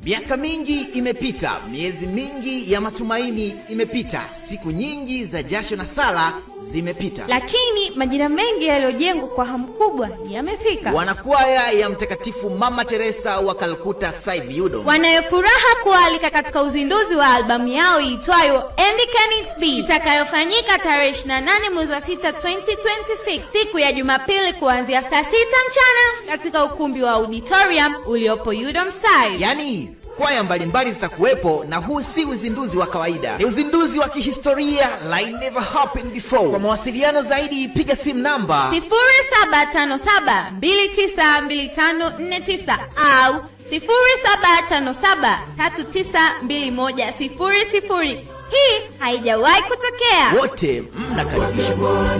Miaka mingi imepita, miezi mingi ya matumaini imepita, siku nyingi za jasho na sala zimepita, lakini majira mengi yaliyojengwa kwa hamu kubwa yamefika. Wanakwaya ya Mtakatifu Mama Teresa wa Kalkuta Saivi UDOM wanayo furaha kualika katika uzinduzi wa albamu yao iitwayo And Can It Be itakayofanyika tarehe 28 mwezi wa 6 2026, siku ya Jumapili, kuanzia saa 6 mchana katika ukumbi wa auditorium uliopo UDOM site. Yaani kwaya mbalimbali zitakuwepo, na huu si uzinduzi wa kawaida, ni uzinduzi wa kihistoria like never happened before. Kwa mawasiliano zaidi piga simu namba 0757292549 au 0757392100. Hii haijawahi kutokea. Wote mnakaribishwa.